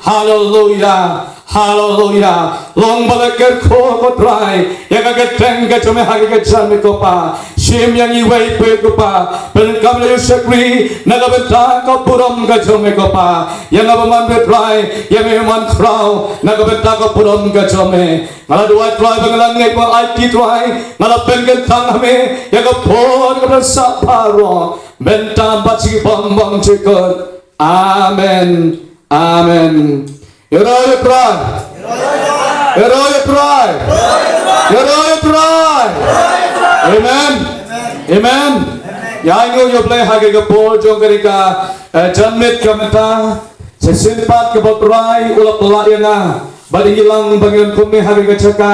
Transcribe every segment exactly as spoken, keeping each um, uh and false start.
Haleluya. Haleluya. Long ba la kyrkhu ko Trai ïa ka kyrteng ka jong me ha ka jingim ko Pa. Shim ïa ngi wei pa ko Pa. Pyndonkam ïa u shakri na ka bynta ka burom ka jong me ko Pa. Ïa nga ba man ko Trai, ïa me man khraw na ka bynta ka burom ka jong me. Nga la duwai Trai ba nga la ngeit ba ai ti Trai, nga la pynkyntang ha me ïa ka por ka ban sah baroh. Mynta bad shi bang bang jingkut. Amen. Amen. Ïaroh ïa u Trai. Ïaroh ïa u Trai. Ïaroh ïa u Trai. Amen. Amen. Ïa ngi ïa u Blei ha ka por jong ka ri ka, eh, janmiet ka mynta. Shisien pat kaba u Trai u la pynlah ïa nga bad ïa ngi lang ba ngin kumne ha ka jaka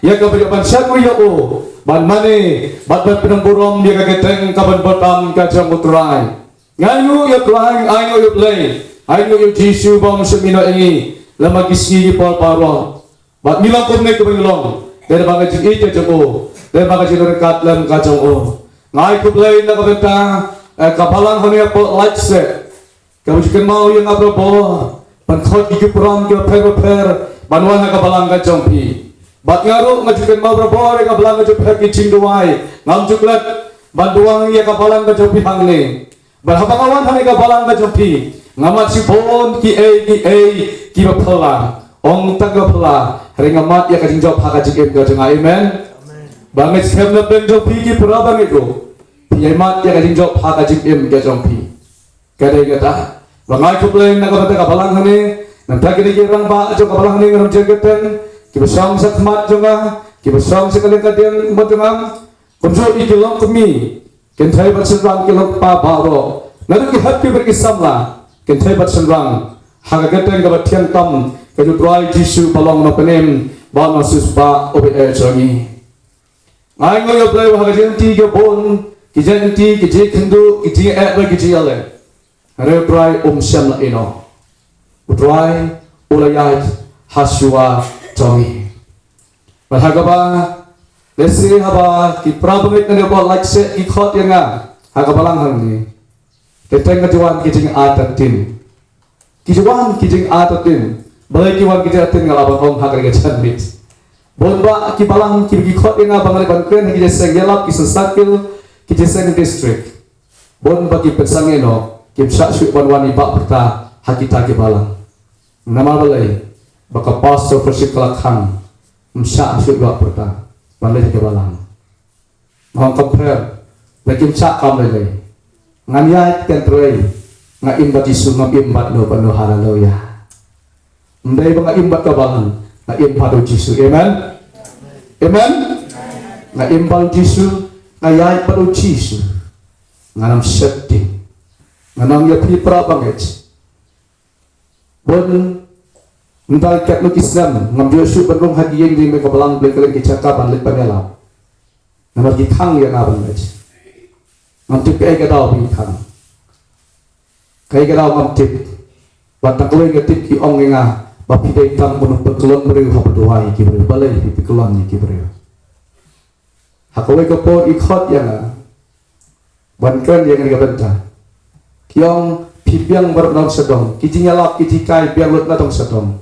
ïa kaba ïoh ban shakri ïa u, ban mane bad ban pynburom ïa ka kyrteng kaba bynta ka jong u Trai. Nga ainguh ïa u Trai, nga ainguh ïa u Blei, nga ainguh ïa u Jisu ba um shim ïa ngi lem ha ki sngi ki por baroh. Bad ngi long kumne kaba ngi long, dei namar ka jingïeit ka jong u, dei namar ka jingryngkat lem ka jong u. Nga ai khublei na ka bynta, eh, ka balang hangne hapoh Laitse. Kaba ju kynmaw ïa nga barabor ban khot ïa ki program kiba pher bapher ban wan ha ka balang ka jong phi. Bad nga ruh nga ju kynmaw barabor ïa ka balang ka jong phi ha ki jingduwai. Ngam ju klet ban duwai ïa ka balang ka jong phi hangne. Bad haba nga wan hangne ka balang ka jong phi, nga mad shibun kiei kiei kiba phylla. Ym tang kiba phylla, hynrei nga mad ïa ka jingjop ha ka jingim ka jong nga. Amen. Ba ngeit skhem na pdeng jong phi ki para bangeit ruh, phi ïa mad ïa ka jingjop ha ka jingim ka jong phi. Ka dei kata ba nga ai khublei na ka bynta ka balang hangne, na ka bynta kine ki rangbah jong ka balang hangne, ngan ong jingkyrteng, kiba shong sha khmat jong nga, kiba shong sha ka liang ka diang jong nga, kumjuh ïa ki longkmie, kynthei bad shynrang, ki longkpa baroh, naduh ki hep ki briew ki samla, kynthei bad shynrang, ha ka kyrteng kaba thiang tam ka jong u Trai Jisu ba long nongpynim bad nongsiewspah uba ïeit jong ngi. Nga ainguh ïa u Blei ba ha ka jingïaid lynti ka bun, ki jingïaid lynti, ki jingïakynduh, ki jingïaid bad ki jingïaleh, hynrei u Trai um shym la ïehnoh. U Trai u la ïaid ha shuwa jong ngi. Bad ha kaba lehse haba ki para bangeit na ka bor Laitse ki khot ïa nga ha ka balang hangne, te teng ka ju wan ki jingartatien. Ki ju wan ki jingartatien. Balei ki wan ki jingartatien nga lah ban ong ha kane ka janmiet. Bun bah ki balang kiba ki khot ïa nga ba nga leit ban kren ha ki jingïaseng ïalap, ki seng circle, ki jingïaseng district. Bun bah ki pynsangeh noh, kim shah shuh ban wan ïa bah pyrta ha kita ki balang. Namar balei? Ba ka pastor Francis Khlakhang ym shah shuh ïa bah pyrta ban leit ha ki balang. Nga ong kam pher, ba kim shah kam lei lei. Ngan ïaid kan trei. Nga im bad Jisu, ngam im bad no bad no. Haleluya. Ym dei ba nga im bad ka balang, nga im bad u Jisu. Amen. Amen. Nga im bad u Jisu, nga ïaid bad u Jisu. Ngan ym sheptieng. Ngan ong ïa phi para bangeit, bun, mynta kat no ki snem ngam ju shu ban rung ha ki ïing jingmih ka balang, Blei kylleng ki jaka ban leit ban ïalap. Namar ki khang ïa nga ban leit. Ngam tip kaei ka daw ba ki khang, kaei ka daw ngam tip. Bad tang kawei nga tip, ki ong ïa nga ba phi dei tang u nongpynkyllon briew haba duwai ïa ki briew. Balei phi pynkyllon ïa ki briew? Ha kawei ka por ki khot ïa nga ban kren ïa kane ka bynta. Ki ong phi biang baroh na dong sha dong, ki jingïalap ki jinghikai biang lut na dong sha dong.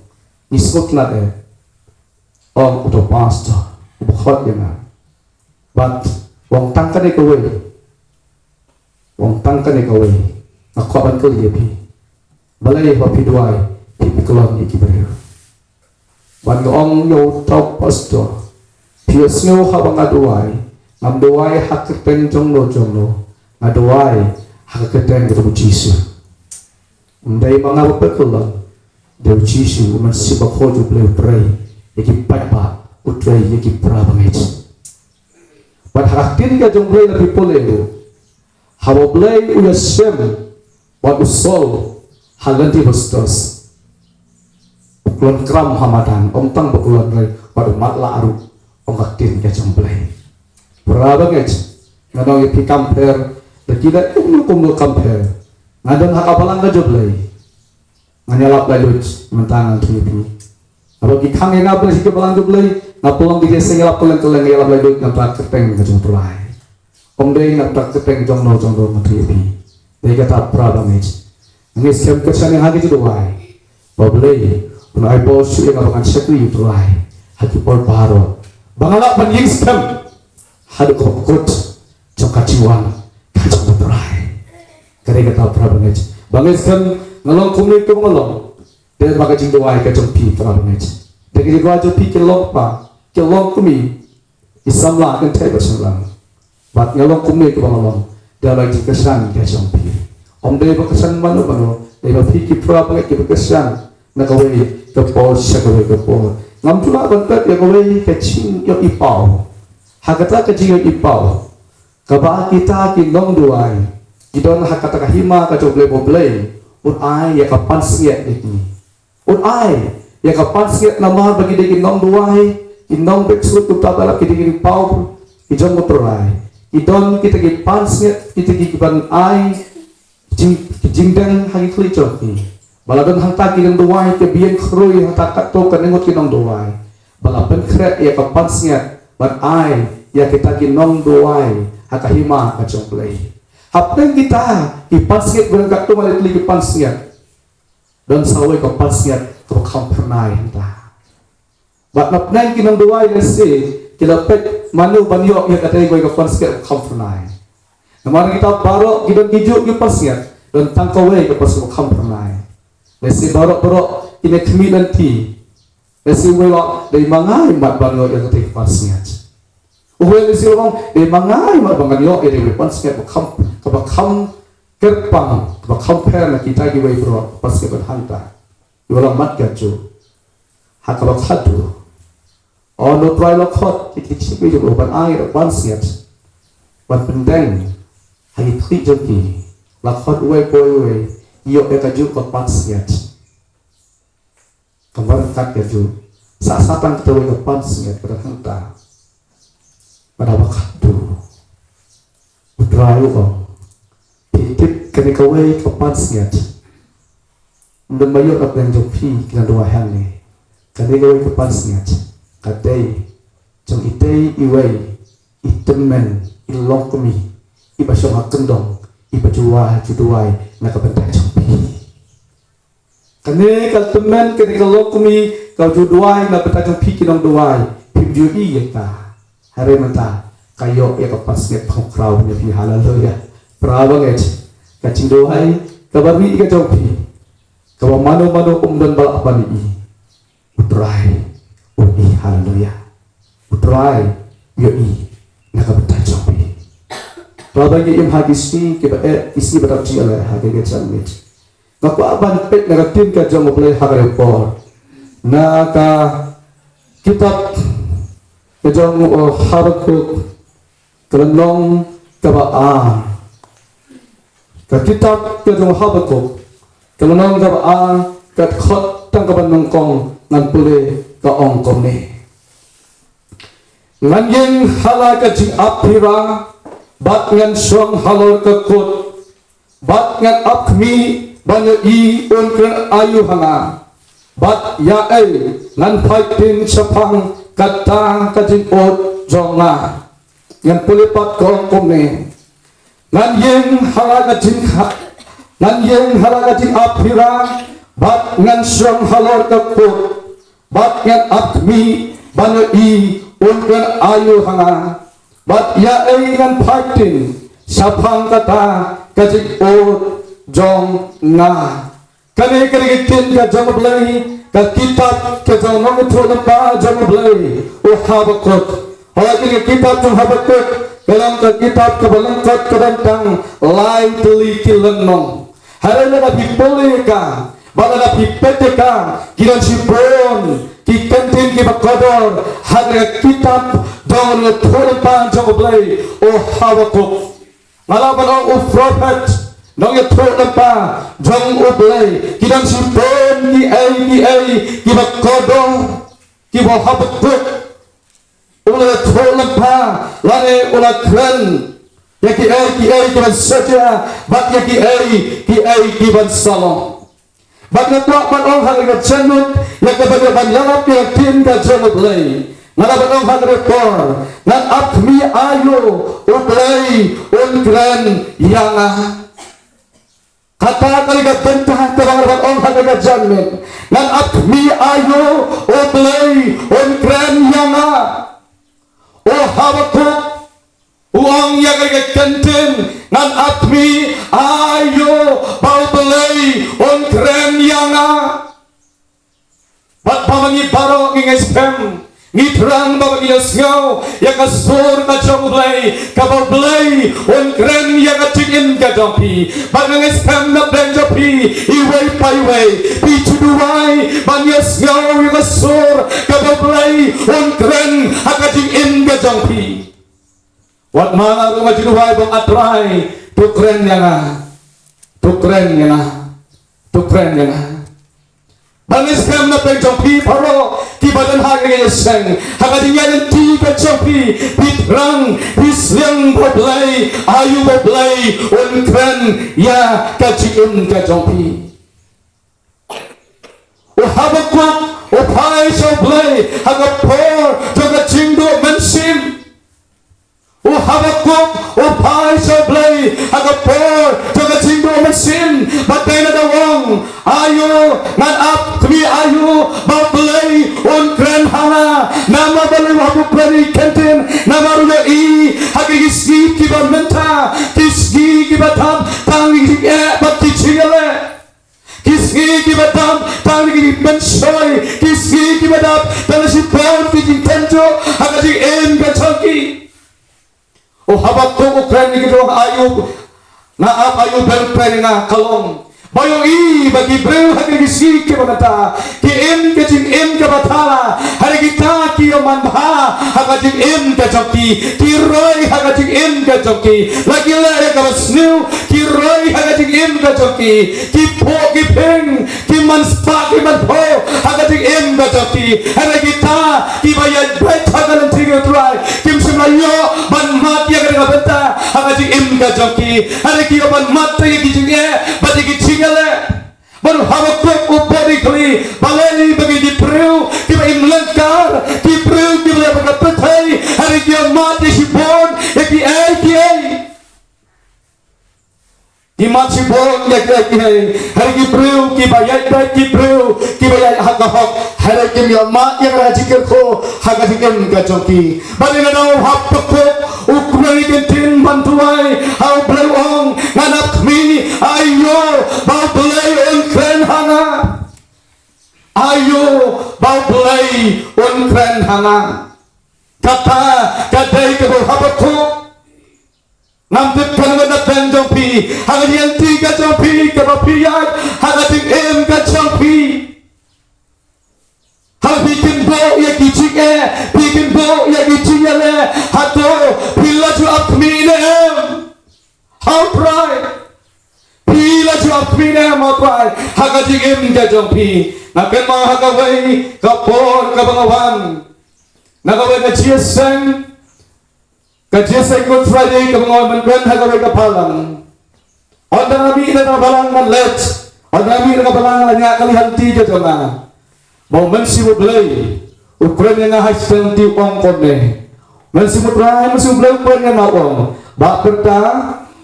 Ngi sngewtynnat eh. Ong uto u pastor uba khot ïa nga. Bad u ong tang kane kawei. U ong tang kane kawei. Nga kwah ban kylli ïa phi, balei haba phi duwai phi pynkyllon ïa ki briew? Bad nga ong ïa uto u pastor, phi ïohsngew haba nga duwai, ngam duwai ha ka kyrteng jong no jong no, nga duwai ha ka kyrteng jong u Jisu. Ym dei ma nga ba pynkyllon, dei u Jisu, u Mynsiem Bakhuid u Blei u trei ïa ki paidbah, u trei ïa ki para bangeit. Bad ha ka ktien ka jong u Blei la phi pule ruh, haba u Blei u ïashem bad u Saul ha lynti Damaskus, u kyllon kram ha madan, ym tang ba u kyllon, hynrei bad u matlah ruh, ong ka ktien ka jong u Blei. Para bangeit, ngan ong ïa phi kam pher, da ki da kumno kumno kam pher, nga don ha ka balang ka jong u Blei. Ngan ïalap laitluid, mynta ngan ong ïa phi, haba ki khang ïa nga ban leit sha ka balang jong u Blei, nga pynlong ki jingïaseng ïalap kylleng kylleng, ïalap laitluid na ka bynta ka kyrteng ka jong u Trai. Ym dei na ka bynta ka kyrteng jong no jong no, ngan ong ïa phi. Dei kata para bangeit, ngi skhem kyrshan ïa nga ha ki jingduwai. Ba U Blei un ai bor shuh ïa nga ba ngan shakri ïa U Trai ha ki por baroh, ba nga lah ban ïeng skhem haduh ka bakut jong ka jingwan ka jong U Trai. Ka dei kata, para bangeit, ba nga skhem nga long kumne kumba nga long dei namar ka jingduwai ka jong phi, para bangeit. Dei ka jingduwai jong phi ki long pa, ki long kmie, i samla kynthei bad shynrang. Bad nga long kumne kumba nga long dei namar ka jingkyrshan ka jong phi. Ym dei ba kyrshan mano mano, dei ba phi ki para bangeit kiba kyrshan na kawei ka por sha kawei ka por. Ngam ju lah ban pep ïa kawei ka jingïohi paw. Ha kata ka jingïohi paw, kaba kita ki nongduwai ki don ha kata ka hima ka jong U Blei, ba U Blei un ai ïa ka pansngiat ïa ki. Un ai ïa ka pansngiat namar ba ki dei ki nongduwai, ki nongbyshoh, kumta ba la ki dei ki paw ki jong U Trai. Ki don kita ki pansngiat, kita ki ban ai jing, jingdeng ha ki khlieh jong ki. Ba la don hangta ki nongduwai kiba ïeng khrui hangta katto katne ngut ki nongduwai, ba la pynkhreh ïa ka pansngiat ban ai ïa kita ki nongduwai ha ka hima ka jong U Blei. Hapdeng kita ki pansngiat ba don katto katne tylli ki pansngiat, don sa kawei ka pansngiat kaba kham phyrnai hangta. Bad na pdeng ki nongduwai lehse ki la peit mano ban ïoh ïa katei kawei ka pansngiat kaba kham phyrnai. Namar kita baroh ki don kijuh ki pansngiat, don tang kawei ka pansngiat kaba kham phyrnai. Lehse baroh baroh kin ïa khmih lynti. Lehse uwei u ong, dei ma nga i mat ban ïoh ïa katei ka pansngiat. Uwei lehse u ong, dei ma nga i mat ban ïoh ïa katei ka pansngiat kaba kham, kaba kham kyrpang, kaba kham pher na kita kiwei baroh, pansngiat ba don hangta. Ïa la mat kajuh. Ha kaba khatduh, u ong, U Trai, la khot ïa ki shiphew jong u ban ai ïa ka pansngiat ban pyndeng ha ki khlieh jong ki. La khot uwei pa uwei, ïoh ïa kajuh ka pansngiat. Ka myrkat kajuh. Sa, sa tang katei kawei ka pansngiat ba don hangta. Bad ha kaba khatduh, U Trai u ong, phi tip kane kawei ka pansngiat, ym don ba ïoh na pdeng jong phi ki nongduwai hangne. Kane kawei ka pansngiat ka dei jong itei iwei i tymmen, i longkmie, iba shong ha kyndong, iba ju wai ju duwai na ka bynta jong phi. Kane ka tymmen, kane ka longkmie ka ju duwai na bynta jong phi ki nongduwai, phim ju ïohi ïa ka. Hynrei mynta ka ïoh ïa ka pansngiat pynkhraw na phi. Haleluya. Para bangeit, ka jingduwai kaba rieh ka jong phi, kaba mano mano um don ba lah ban ïohi, U Trai u ïohi. Haleluya. U Trai u ïohi na ka bynta jong phi. Para bangeit, im ha ki sngi kiba eh, ki sngi ba dap jingeh ha ka janmiet, nga kwah ban peit na ka ktien ka jong U Blei ha kane ka por, na ka kitab ka jong u Habakuk, ka lynnong kaba ar. Ka kitab ka jong u Habakuk, ka lynnong kaba ar, ka dkhot tang kaba nyngkong, ngan pule, ka ong kumne: Ngan ïeng ha la ka jingap phira, bad ngan shong halor ka kut, bad ngan ap khmih ban ïohi un kren aïu ha nga, bad ïa ei ngan phai ktien shaphang kata ka jingud jong nga. Ngan pule pat, ka ong kumne: Ngan ïeng ha la ka jingkha, ngan ïeng ha la ka jingap phira, bad ngan shong halor ka kut, bad ngan ap khmih ban ïohi un kren aïu ha nga, bad ïa ei ngan phai ktien shaphang kata ka jingud jong nga. Kane ka dei ka ktien ka jong U Blei, ka kitab ka jong u nongïathuhlypa jong U Blei, u Habakuk. Hooid, ka kitab jong u Habakuk ka long ka kitab kaba lyngkot, ka don tang lai tylli ki lynnong. Hynrei lada phi pule ïa ka, bad lada phi peit ïa ka, ki don shibun ki kyntien kiba kordor ha ka kitab jong u nongïathuhlypa jong U Blei, u Habakuk. Nga lah ban ong u prophet, nongïathuhlypa jong U Blei, ki don shibun kiei kiei kiba kordor, kiba u Habakuk u la ïathuhlypa lane u la kren ïa kiei kiei kiban sa jia, bad ïa kiei kiei kiban sa long. Bad nga kwah ban ong ha kane ka janmiet, ïa kaba ngi ban ïalap ïa ka ktien ka jong U Blei, nga lah ban ong ha kane ka por, ngan ap khmih aïu, U Blei un kren ïa nga. Kata ka dei ka bynta kaba nga la ong ha kane ka janmiet. Ngan ap khmih aïu, O Blei, un kren ïa nga. O Habakuk u ong ïa kane ka kyntien, ngan ap khmih aïu ba U Blei un kren ïa nga. Bad ba ma ngi baroh ngi ngeit skhem, ngi thrang ba ma ngi ïohsngew ïa ka sur ka jong U Blei, kaba U Blei un kren ïa ka jingim ka jong phi. Bad nga ngeit skhem na pdeng jong phi, iwei pa iwei phi ju duwai ban ïohsngew ïa ka sur kaba U Blei un kren ha ka jingim ka jong phi. Wat ma nga ruh nga ju duwai ba, A Trai, to kren ïa nga. To kren ïa nga. To kren ïa nga. Bad nga ngeit skhem na pdeng jong phi baroh kiba don ha kane ka seng, ha ka jingïaid lynti ka jong phi, phi thrang, phi sliang ba U Blei, aïu ba U Blei un kren ïa ka jingim ka jong phi. U Habakuk u phai sha U Blei ha ka por jong ka jingduh mynsiem. U Habakuk u phai sha U Blei ha ka por jong ka jingduh mynsiem, bad dei na da ong, aïu, ngan ap khmih aïu ba U Blei un kren ha nga. Namar balei u Habakuk u kren ïa kane ka kyntien? Namar u ïohi ha ki sngi kiba mynta, ki sngi kiba dap tang ki jingeh bad ki jingïaleh. Ki sngi kiba dap tang ki mynshuwa, ki sngi kiba dap tang shibun ki jingtynjuh ha ka jingim ka jong ki. U Habakuk u kren ïa ki, u ong, aïu, nga ap aïu ba un kren ïa nga, ka long ba u ïohi ba ki briew ha ki sngi kiba mynta ki im ka jingim kaba thala. Hynrei kita ki ïohman bha ha ka jingim ka jong ki, ki roi ha ka jingim ka jong ki. La ki leh ïa kaba sniew, ki roi ha ka jingim ka jong ki. Ki phuh ki phieng, ki man spah ki man phew ha ka jingim ka jong ki. Hynrei kita kiba ïaid beit ha ka lynti U Trai kim shym la ïoh ban mad ïa kata ka bynta ha ka jingim ka jong ki. Hynrei ki ïoh ban mad tang ïa ki jingeh bad ïa ki jingïaleh. Bad u Habakuk u bud ïa ki, balei ba ki briew kiba im lyngkar, ki briew kiba leh bad ka pyrthei, hynrei ki ïoh mad ïa shibun ïa kiei kiei. Ki mad shibun ïa kiei kiei, hynrei ki briew kiba ïaid beit, ki briew kiba ïaid ha ka hok, hynrei kim ïoh mad ïa ka jingkyrkhu ha ka jingim ka jong ki. Bad ïa nga, u Habakuk u kren ïa ka ktien ban duwai ha U Blei, u ong, ngan ap khmih aïu ba U Blei un kren ha nga. Aïu ba U Blei un kren ha nga. Kata ka dei kaba u Habakuk. Ngam tip kane na pdeng jong phi, ha ka jingïaid lynti ka jong phi, kaba phi ïaid ha ka jingim ka jong phi. Haba phi kynduh ïa ki jingeh, phi kynduh ïa ki jingïaleh, hato phi la ju ap khmih ne em ha U Trai? Phi la ju ap khmih ne em ha U Trai ha ka jingim ka jong phi? Nga kynmaw ha kawei ka por kaba nga wan na kawei ka jingïaseng, ka jingïaseng Good Friday kaba nga wan ban kren ha kawei ka balang. Ynda nga mih na ka balang ngan leit, ynda nga mih na ka balang la ñiah kali ha lynti ka jong nga ba u Mynsiem U Blei u kren ïa nga ha ka lynti, u ong kumne: Mynsiem U Trai, Mynsiem U Blei u kren ïa nga, u ong, Bah Pyrta,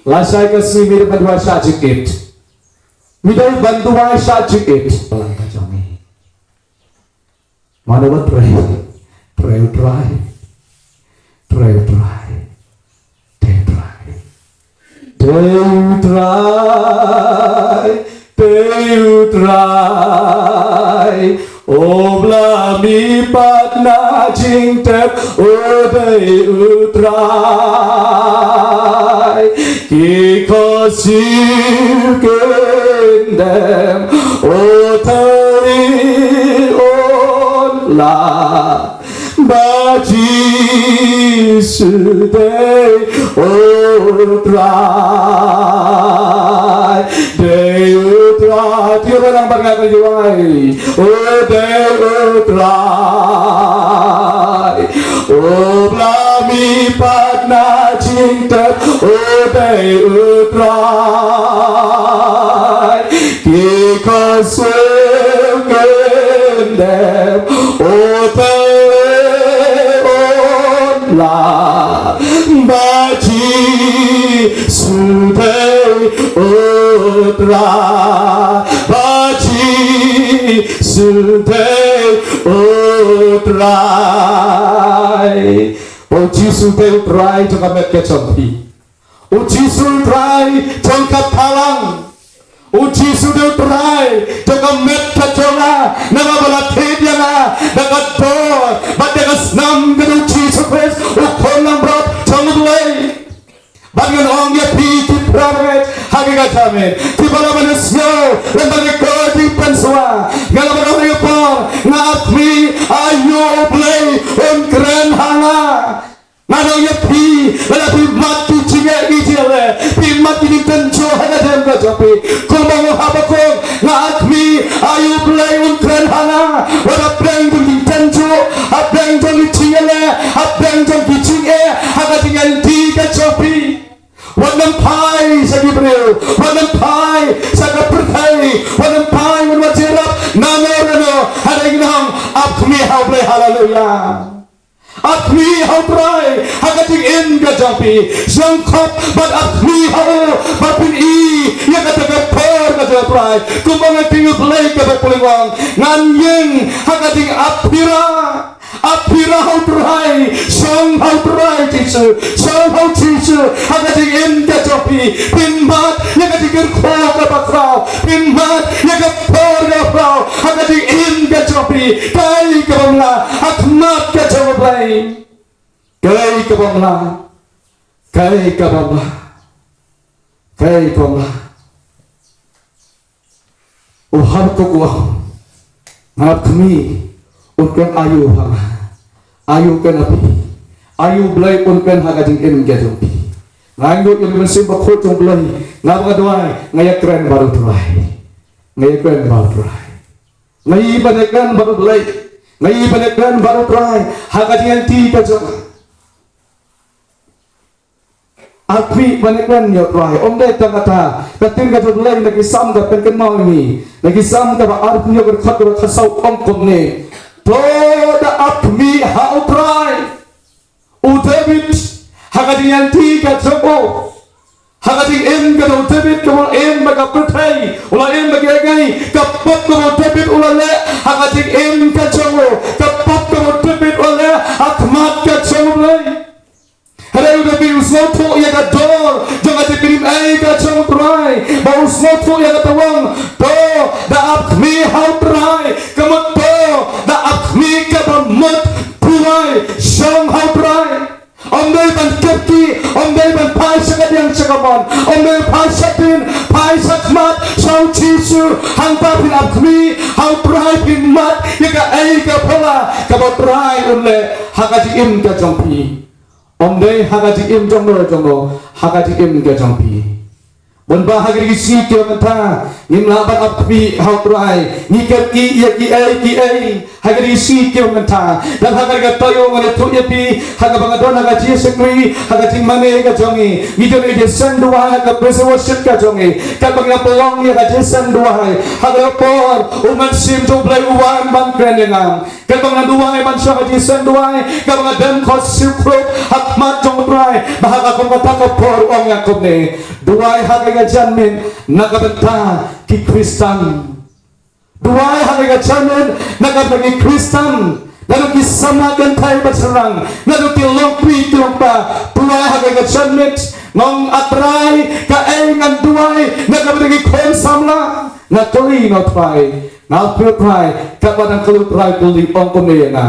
lashai ka sngi me dei ban duwai shah jingit. Me dei ban duwai shah jingit. Balang ka jong me. Mano ba trei? Trei U Trai. Trei U Trai. Trei U Trai. Trei U Trai. Trei U Trai. O Blei, mi pat na jingtep, o dei U Trai. Ki khohsiew kyndem, o Trai, un lah ba Jisu dei U Trai. Dei U Trai. Te nang bad nga ïa ka duwai. O dei U Trai. O Blei, mi pat na jingtep, o dei U Trai. Ki khohsiew kyndem, o Trai, un lah ba Jisu dei U U Trai, ba Jisu dei U Trai. Ba u Jisu dei U Trai jong ka met ka jong phi. U Jisu U Trai jong ka balang. U Jisu dei U Trai jong ka met ka jong nga. Namar ba la thied ïa nga da ka dor bad da ka snam ka jong u Jisu Khrist, u Khun langbrot jong U Blei. Bad ngan ong ïa phi ki para bangeit ha kane ka miet, kiba la ban ïohsngew lem bad ki koit jingpynshuwa, nga la ban ong ïa phi, nga khmih aïu U Blei un kren ha nga. Ngan ong ïa phi, lada phi mad ki jingeh ki jingeh, phi mad ki jingtynjuh ha ka jingim ka jong phi, kumba u Habakuk, nga khmih aïu U Blei un kren ha nga. Wat hapdeng jong ki jingtynjuh, hapdeng jong ki jingeh, hapdeng jong ki jingeh ha ka jingïaid ka jong phi. Wat nym phai sha ki briew, wat nym phai sha ka pyrthei, wat nym phai, wat nym ïarap nano nano. Hynrei ngan ong, khmih ha U Blei, haleluya. Khmih ha U Trai ha ka jingim ka jong phi. Shong khop bad khmih ha u, bad phin i ïa kata ka por ka jong U Trai. Kumba nga, ïa U Blei kaba pule, ngan ïeng ha ka jingap phira. Ap phira ha U Trai, shong ha U Trai Jisu, shong ha U Jisu ha ka jingim ka jong phi. Phin mad ïa ka jingkyrkhu kaba khraw, phin mad ïa ka por kaba khraw ha ka jingim ka jong phi. Kaei kaba ym lah ha khmat ka jong U Blei? Kaei kaba ym lah? Kaei kaba ym lah? Kaei kaba ym lah? U Habakuk u ong, nga khmih un kren aïu ha nga, aïu kren ha phi, aïu U Blei un kren ha ka jingim ka jong phi. Nga ngeit ïa U Mynsiem Bakhuid jong U Blei, nga ba nga duwai, nga ïakren bad U Trai. Nga ïakren bad U Trai. Nga ïohi ban ïakren bad U Blei. Nga ïohi ban ïakren bad U Trai ha ka jingïaid ka jong nga. Khmih ban ïakren ïa U Trai. Ym dei tang kata, ka ktien ka jong U Blei na ki Salm ka pynkynmaw ïa ngi, na ki Salm kaba arphew hynñiew, ka dkhot kaba khatsaw, ong kumne: To da ap khmih ha U Trai. U David, ha ka jingïaid ka jong u, ha ka jingim ka jong u David, kaba u la im bad ka pyrthei, u la im bad kiei kiei, ka pop kaba u David u la leh ha ka jingim ka jong u, ka pop kaba u David u la leh ha khmat ka jong U Blei. Hynrei u David u sngewthuh ïa ka dor jong ka jingpynim ei ka jong U Trai, bad u sngewthuh ïa kata, u ong, to da ap khmih ha U Trai. Ka mut to da ap khmih kaba mut duwai, shong ha U Trai. Ym dei ban kyrkieh, ym dei ban phai sha kadiang sha kamon, ym dei phai sha pin, phai sha khmat, sha U Jisu, hangta phin ap khmih ha U Trai, phin mad ïa kaei ka phylla kaba U Trai un leh ha ka jingim ka jong phi. Ym dei ha ka jingim jong no jong no, ha ka jingim ka jong phi. Bun ba ha kine ki sngi kiba mynta ngim lah ban ap khmih ha U Trai, ngi kyrkieh ïa kiei kiei ha kine ki sngi kiba mynta. Bad ha kane ka taïew ngan ïathuh ïa phi, ha kaba nga don ha ka jingïaseng ri, ha ka jingmane ka jong ngi, ngi don ïa ka jingïaseng duwai ha ka praise worship ka jong ngi. Katba nga pynlong ïa ka jingïaseng duwai, ha kane ka por U Mynsiem jong U Blei u wan ban kren ïa nga. Katba nga duwai ban shong ha jingïaseng duwai, katba nga dem khot siew khrup ha khmat jong U Trai, bad ha ka kum kata ka por u ong ïa nga kumne: Duwai ha kane ka janmiet na ka bynta ki Khristan. Duwai ha kane ka janmiet na ka bynta ki Khristan, naduh ki samla kynthei bad shynrang, naduh ki longkmie ki longkpa. Duwai ha kane ka janmiet. Nga ong, A Trai, kaei ngan duwai na ka bynta ki khun samla? Nga kylli na U Trai. Nga kylli U Trai, katba nga dang kylli U Trai, u kylli, ong kumne ïa nga: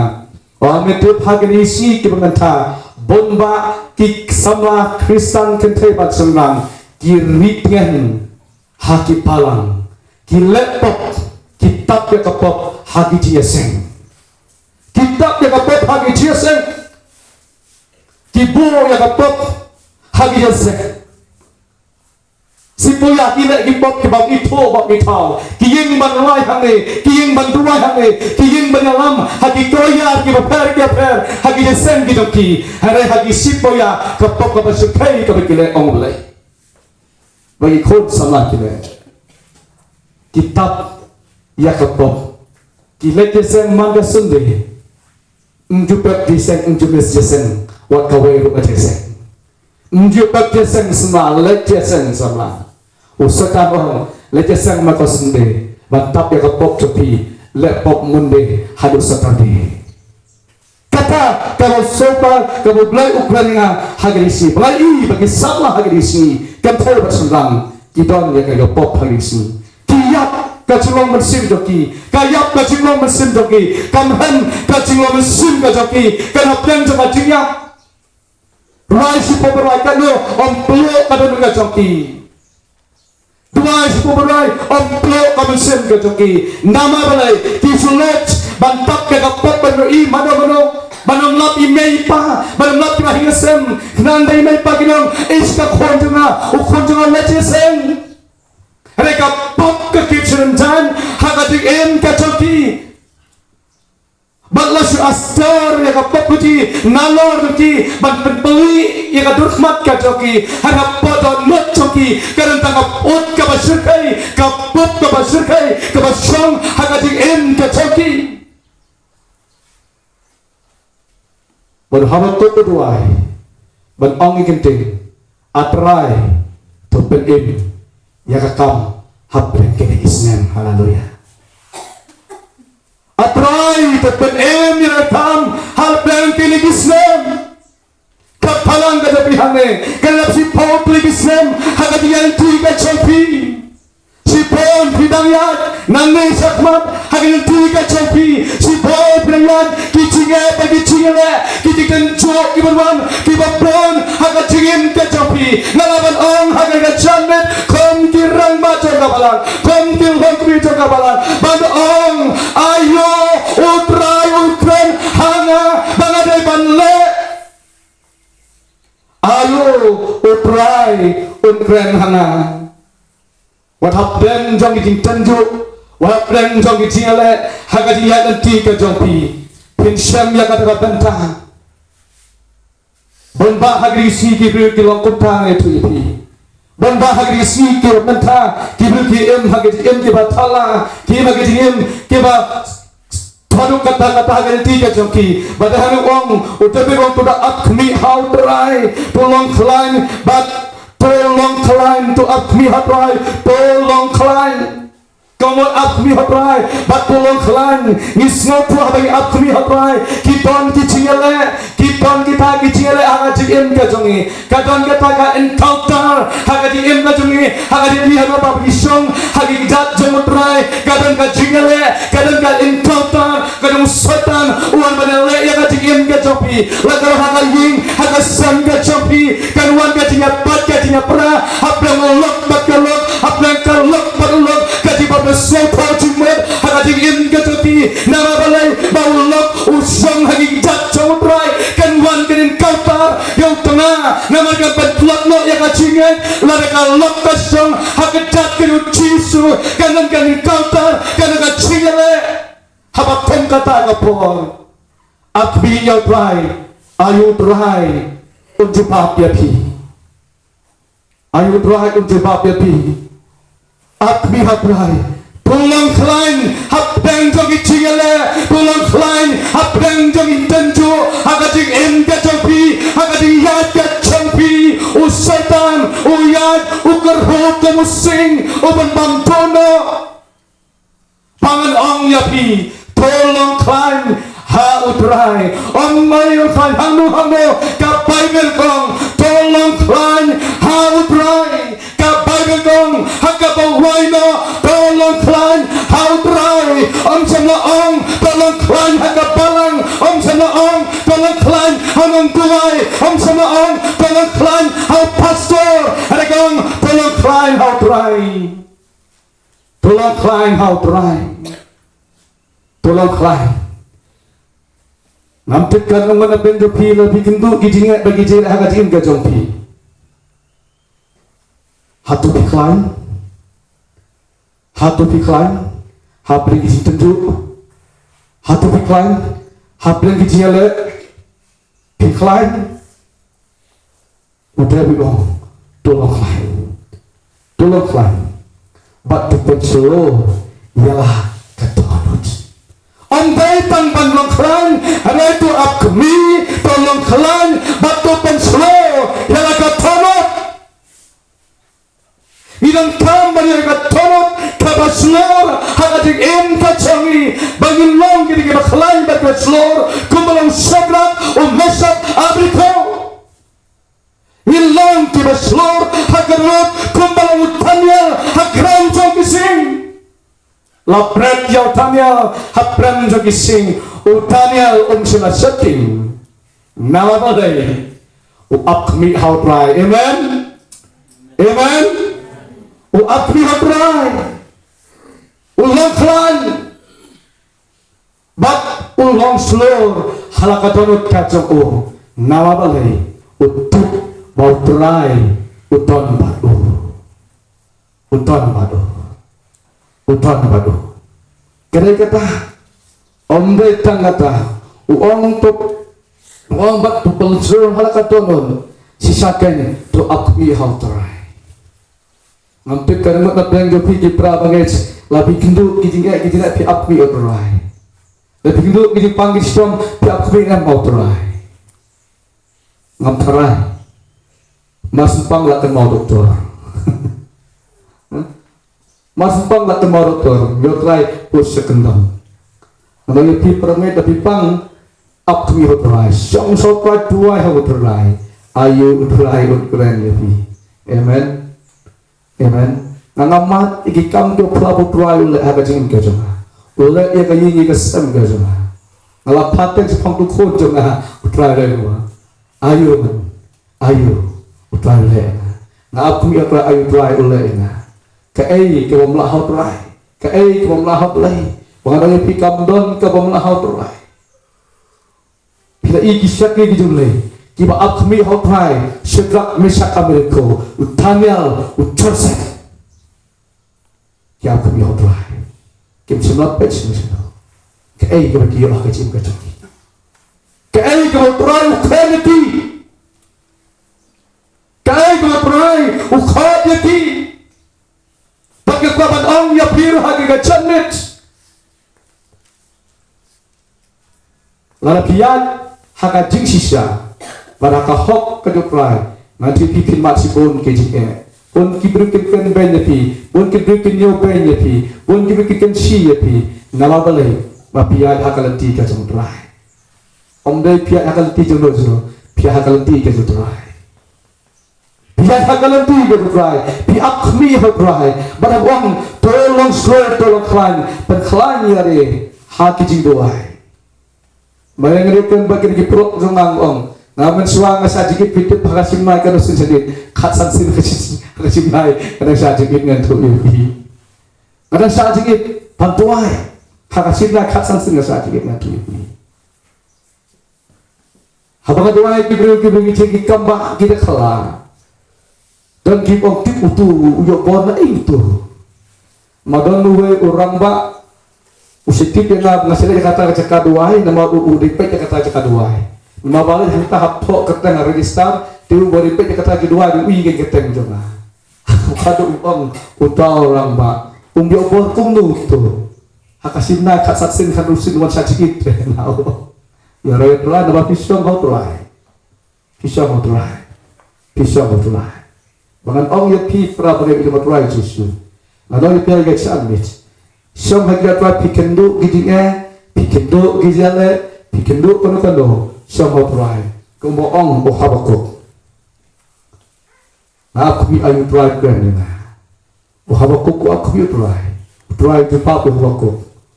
O, me tip, ha kine ki sngi kiba mynta, bun ba ki samla Khristan kynthei bad shynrang ki ri tngen ha ki balang, ki leh pop, ki tap ïa ka pop ha ki jingïaseng. Ki tap ïa ka pop ha ki jingïaseng. Ki buh ïa ka pop ha ki jingïaseng. Sipoi ki leh ki pop kiba ithuh bad ithaw. Ki ïeng ban rai hangne, ki ïeng ban duwai hangne, ki ïeng ban ïalam ha ki choir kiba pher kiba pher ha ki jingïaseng ki jong ki. Hynrei ha ki sipoi ka pop kaba shyrkhei kaba ki leh, ong Blei, ba ki khun samla ki leh, ki tap ïa ka pop. Ki leit jingïaseng man ka Sunday. Ym ju pep jingïaseng, ym ju miss jingïaseng wat kawei ruh ka jingïaseng. Ym ju pep jingïaseng samla, leit jingïaseng samla. U Soitan u ong, leit ïaseng ma ka Sunday ban tap ïa ka pop jong phi, leh pop Monday haduh Saturday. Kata kaba u Soitan, kaba u Blei u kren ïa nga ha kine ki sngi, ba nga i ba ki samla ha kine ki sngi, kynthei bad shynrang, ki don ïa ka pop ha kine ki sngi. Ki ïap ka jinglong mynsiem jong ki, ka ïap ka jinglong mynsiem jong ki, kam hynrei ka jinglong mynsiem ka jong ki kan hapdeng jong ka jingïap. Rwai shipor ba rwai katno, ym pynlong ka dohnud ka jong ki. Duwai shipor ba rwai, ym pynlong ka mynsiem ka jong ki. Namar balei? Ki shu leit ban tap ïa ka pop, ban ïohi mano mano, ban ym lap i mei i pa, ban ym lap ki ba ha ïing ha sem. Khnang ba i mei i pa kin ong, ish, ka khun jong nga, u khun jong nga u leit ïaseng. Hynrei ka pop ka kit sha ryngkat ha ka jingim ka jong ki. Bad la shu astar ïa ka pop ka jong ki, nalor jong ki, ban pynpeli ïa ka dur khmat ka jong ki, ha ka pop dohnud jong ki, ka don tang ka pop kaba shyrkhei, ka pop kaba shyrkhei, kaba shong ha ka jingim ka jong ki. Bad haba to u duwai, ban ong ïa ki ktien, A Trai, to pynim ïa ka kam hapdeng kine ki snem. Haleluya. A Trai, to pynim ïa ka kam hapdeng kine ki snem. Ka balang ka jong phi hangne, ka la shiphew tylli ki snem ha ka jingïaid lynti ka jong phi. Shibun phi dang ïaid nangne shakhmat ha ka jingïaid lynti ka jong phi. Shibun phi dang ïaid ki jingeh bad ki jingïaleh, ki jingtynjuh kiba bun, kiba bun ha ka jingim ka jong phi. Nga lah ban ong ha kane ka janmiet, kum ki rangbah jong ka balang, kum ki longkmie jong ka balang, ban ong, aïu U Trai un kren ha nga ba nga dei ban leh? Aïu U Trai un kren ha nga? Wat hapdeng jong ki jingtynjuh, wat hapdeng jong ki jingïaleh ha ka jingïaid lynti ka jong phi, phin shem ïa kata ka bynta. Bun bah ha kine ki sngi ki briew ki long kumta, nga ïathuh ïa phi. Bun bah ha kine ki sngi ki bynta, ki briew ki im ha ki jingim kiba thala, ki im ha ki jingim kiba thaduh katta katta ha ka lynti ka jong ki. Bad haba u ong, u David u ong, to da ap khmih ha U Trai, to long khlaiñ, bad to long khlaiñ, to ap khmih ha U Trai, to long khlaiñ. Ka mut ap khmih ha U Trai bad to long khlaiñ. Ngi sngewthuh haba ngi ap khmih ha U Trai, ki don ki jingïaleh, ki don kita ki jingïaleh ha ka jingim ka jong ngi. Ka don kata ka encounter ha ka jingim ka jong ngi, ha ka jingim, haba ngi shong ha ki kjat jong U Trai, ka don ka jingïaleh, ka don ka encounter ka jong u Soitan, u wan ban ïaleh ïa ka jingim ka jong phi. La ka don ha ka ïing, ha ka sem ka jong phi, kan wan ka jingïapait ka jingïapra hapdeng u lok bad ka lok, hapdeng ka lok bad u lok, ka jingbym sngewthuh jingmut ha ka jingim ka jong phi. Namar balei? Ba u lok u shong ha ki kjat jong U Trai. Kan wan ka encounter ïa u tnga, namar kan pyntlot noh ïa ka jingngeit. Lada ka lok ka shong ha ka kjat ka jong U Jisu, kan don ka encounter, kan don ka jingïaleh haba kum kata ka por. Ap khmih ïa U Trai, aïu U Trai un jubab ïa phi? Aïu U Trai un jubab ïa phi? Ap khmih ha U Trai. To long khlaiñ hapdeng jong ki jingïaleh, to long khlaiñ hapdeng jong ki jingtynjuh ha ka jingim ka jong phi, ha ka jingïaid ka jong phi. U Soitan u ïaid, u kyrhuh kum u sing, u pynbam duh noh. Ba ngan ong ïa phi, to long khlaiñ ha U Trai. Ym long khlaiñ hangno hangno, ka Baibl ka ong, to long khlaiñ ha U Trai. Ka Baibl ka ong ha kaba wai noh, to long khlaiñ ha U Trai. Ym shym la ong to long khlaiñ ha ka balang, ym shym la ong to long khlaiñ ha u nongduwai, ym shym la ong to long khlaiñ ha u pastor. Hynrei ka ong to long khlaiñ ha U Trai. To long khlaiñ ha U Trai. To long khlaiñ. Ngam tip katno ngut na pdeng jong phi la phi kynduh ki jingeh bad ki jingeh ha ka jingim ka jong phi. Hato phi khlaiñ? Hato phi khlaiñ hapdeng ki jingtynjuh? Hato phi khlaiñ hapdeng ki jingïaleh? Phi khlaiñ? U David u ong, to long khlaiñ. To long khlaiñ bad to pynshlur ïa la ka dohnud. Ym dei tang ban long khlaiñ, hynrei to ap khmih, to long khlaiñ bad to pynshlur ïa la ka dohnud. Ngi da Kam ban ïoh ka dohnud kaba shlur ha ka jingim ka jong ngi, ba ngin long kine kiba khlaiñ bad kiba shlur kumba long u Shadrak, u Meshak, u Abednego. Ngin long kiba shlur ha ka dohnud kumba long u Daniel ha khraw jong ki sing. La bret ïa u Daniel ha khraw jong ki sing, u Daniel um shym la sheptieng. Namar balei? U ap khmih ha u Trai. Amen. Amen. U ap khmih ha u Trai. U long khlaiñ bad u long shlur ha la ka dohnud ka jong u. Namar balei? U tip ba u Trai u don bad u. U don bad u. U don bad u. Ka dei kata, ym dei tang kata, u ong to, u ong bad to pynshlur ha la ka dohnud, shisha kein to ap khmih ha u Trai. Ngam tip ka ringmut na pdeng jong phi ki para bangeit, la phi kynduh ki jingeh ki jingeh phi ap khmih ha u Trai. La phi kynduh ki jingpang ki jingshitom phi ap khmih ha u Trai. Ngam tharai. Mar shu pang la kynmaw doktor. Mar shu pang la kynmaw doktor, ïa u Trai u sha kyndong. Ngan ong ïa phi para bangeit, da phi pang, ap khmih ha u Trai. Shong sha u Trai, duwai ha u Trai. Aïu u Trai un kren ïa phi. Amen. Amen. Nga ngam mad ïa ki kam kiba phylla ba u Trai u leh ha ka jingim ka jong nga. U leh ïa ka ïing ïa ka sem ka jong nga. Nga la phah teng shaphang u khun jong nga, u Trai u leh ïa nga. Aïu man. Aïu u Trai u leh ïa nga. Nga ap khmih ïa u Trai, aïu u Trai u leh ïa nga. Kaei kaba ym lah ha u Trai? Kaei kaba ym lah ha u Blei? Ba nga dang ïa phi kam don kaba ym lah ha u Trai. Phi la i ki shakri ki jong U Blei kiba ap khmih ha u Trai, Shadrak, Meshak, Abednego, u Daniel, u Joseph. Ki ap khmih ha u Trai. Kim shym la peit shuh shuh. Kaei kaba ki ïoh ha ka jingim ka jong ki? Kaei kaba u Trai u kren ïa ki? Kaei kaba u Trai u khot ïa ki? Bad nga kwah ban ong ïa phi ruh ha kane ka janmiet, lada phi ïaid ha ka jingshisha bad ha ka hok ka jong u Trai, nga tip phi phin mad shibun ki jingeh. Bun ki briew kin kren beiñ ïa phi, bun ki briew kin ñiew beiñ ïa phi, bun ki briew kin kynshi ïa phi. Namar balei? Ba phi ïaid ha ka lynti ka jong u Trai. Ym dei phi ïaid ha ka lynti jong u, jong u, phi ïaid ha ka lynti ka jong u Trai. Phi ïaid ha ka lynti ka jong u Trai, phi ap khmih ha u Trai. Bad haba u ong to long shlur, to long khlaiñ, pynkhlaiñ ïa lade ha ki jingduwai. Mynta nga dei kren bad kine ki paralok jong nga, nga ong, nga mynshuwa nga shah jingit, phi tip, ha ka shynrai ka dang shisien, khatsan sien ha ka shynrai ka dang shah jingit, ngan ïathuh ïa phi. Nga dang shah jingit ban duwai. Ha ka shynrai khatsan sien nga shah jingit, ngan ïathuh ïa phi. Haba nga duwai, ki briew, ki briew ki jing ki kam ba ki da khala. Don kiba ong, tip utu u ïoh bor na ei utu. Ma don uwei u rangbah u sa tip ïa nga ba nga sa leit ïa kata ka jaka duwai, namar u, u dei peit ïa kata ka jaka duwai. Namar ba leit hangta hap thoh kyrteng ha register, te u ba dei peit ïa kata ka duwai, u ïohi ïa ka kyrteng jong nga. Ka dei u ong, uta u rangbah um ïoh bor kumno utu. Ha ka shynrai khatsan sien, khatsan sien wan shah jingit. Ïa rai u Trai, naba phi shong ha u Trai. Phi shong ha u Trai. Phi shong ha u Trai. Ba ngan ong ïa phi para bangeit jong u Trai Jisu. Ngan ong ïa phi ha ka janmiet. Shong ha u Trai, phi kynduh ki jingeh, phi kynduh ki jingeh, phi kynduh kano kano. Shong ha u Trai. Kumba ong u Habakuk. Nga ap khmih, aïu u Trai u kren ïa nga. U Habakuk u ap khmih ïa u Trai. U Trai u jubab ïa u Habakuk.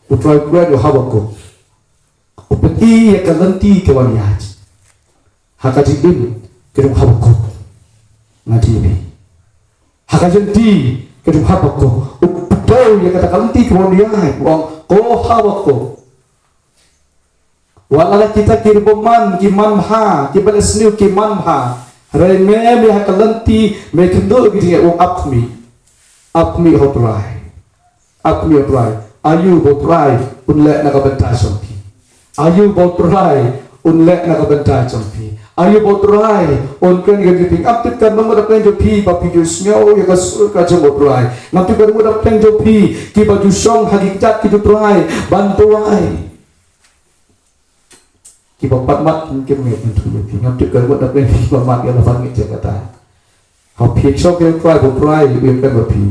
U Trai u kren ïa u Habakuk. U pyni ïa ka lynti ka ban ïaid ha ka jingim ka jong u Habakuk. Nga tip ïa phi. Ha ka lynti ka jong u Habakuk, u pyndonkam ïa kata ka lynti ka ban ïaid, u ong, ko Habakuk, wat la kita ki bymman ki man bha, kiba leh sniew ki man bha, hynrei me, me ha ka lynti me kynduh ki jingeh, u ong ap khmih. Ap khmih ha u Trai. Ap khmih ha u Trai. Aïu ba u Trai un leh na ka bynta jong phi? Aïu ba u Trai un leh na ka bynta jong phi? Aïu ba u Trai un kren ïa ka jingpynim? Ngam tip ka ringmut na pdeng jong phi ba phi ju sngew ïa ka sur ka jong u Trai. Ngam tip ka ringmut na pdeng jong phi kiba ju shong ha ki kjat ki jong u Trai ban duwai. Kiba pat mad kim ngeit, ngan ïathuh ïa phi. Ngam tip ka ringmut na pdeng phi kiba mad, ïa la ban ngeit ïa kata. Ha phi, shu kren, Trai, ba Trai u ïakren bad phi.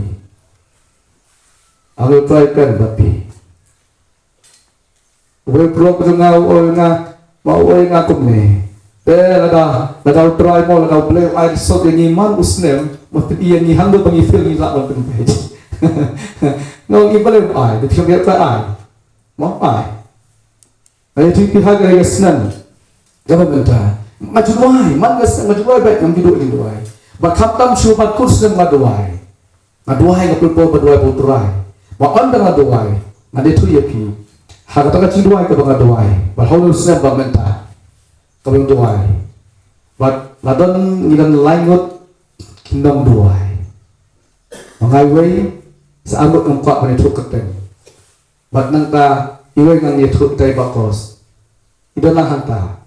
Ïa Trai kren bad phi. Wei briew ka jong nga u ong ïa nga, ma, u ong ïa nga kumne. Te lada, lada u Trai mo, lada u Blei u ai suk ïa ngi man u snem, ma, phin ïa ngi hangno ba ngi feel ngi lah ban pynbeit. Nga ong, i Blei u ai, te phi ong ïa u Trai ai. Ma u ai. Ai, te phi ha ka ïa snem. Kaba mynta. Nga ju duwai, man ka snem nga ju duwai bad ngam ju duh ïa duwai. Ba khamtam shu bad kut snem nga duwai. Nga duwai, nga pynpaw ba duwai ba u Trai. Ba ynda nga duwai, nga dei thuh ïa phi. Ha kata ka jingduwai kaba nga duwai, ba hynriew snem ba mynta, kaba nga duwai. Bad la don, ngi don lai ngut ki nongduwai. Ma nga iwei, sa arngut ngam kwah ban ïathuh kyrteng. Bad nangta iwei ngan ïathuh ïa i Bah Kos. I don lang hangta.